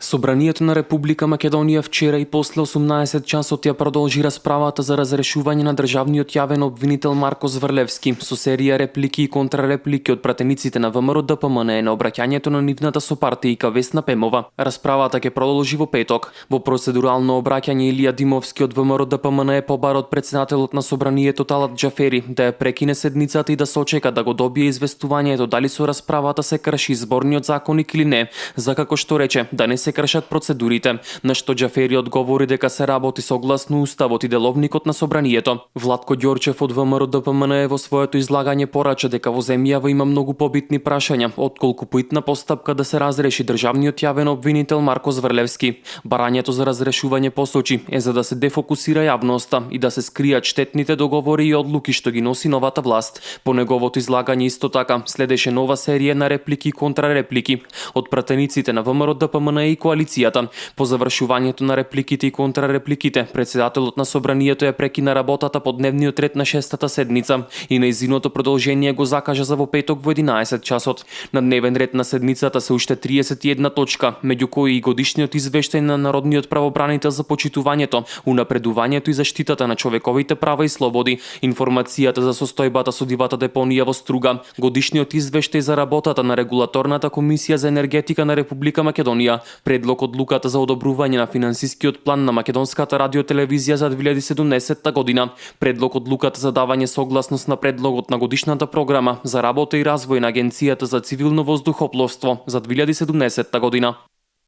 Собранието на Република Македонија вчера и после 18 часот ја продолжи расправата за разрешување на државниот јавен обвинител Марко Зврлевски со серија реплики и контрареплики од пратениците на ВМРО ДПМНЕ на обраќањето на нивната сопартијка Весна Пемова. Расправата ќе продолжи во петок. Во процедурално обраќање Илија Димовски од ВМРО ДПМНЕ побара од претседателот на Собранието Талат Џафери да ја прекине седницата и да се очека да го добие известувањето дали со расправата се крши изборниот законник или не, за како што рече да не се кршат процедурите, на што Џафери одговори дека се работи согласно уставот и деловникот на Собранието. Владко Ѓорчев од ВМРО ДПМНЕ во своето излагање порача дека во земјава има многу побитни прашања, отколку поитна постапка да се разреши државниот јавен обвинител Марко Зврлевски. Барањето за разрешување посочи е за да се дефокусира јавноста и да се скријат штетните договори и одлуки што ги носи новата власт. По неговото излагање исто така следеше нова серија на реплики и контрареплики од пратениците на ВМРО ДПМНЕ и коалицијата. По завршувањето на репликите и контрарепликите, претседателот на Собранието ја прекина работата по дневниот ред на шестата седница и нејзиното продолжение го закажа за во петок во 11 часот. На дневен ред на седницата се уште 31 точка, меѓу кои и годишниот извештај на народниот правобранител за почитувањето, унапредувањето и заштитата на човековите права и слободи, информацијата за состојбата со дивата депонија во Струга, годишниот извештај за работата на регулаторната комисија за енергетика на Република Македонија, предлог одлуката за одобрување на финансискиот план на Македонската радиотелевизија за 2017 година, предлог одлуката за давање согласност на предлогот на годишната програма за работа и развој на Агенцијата за цивилно воздухопловство за 2017 година.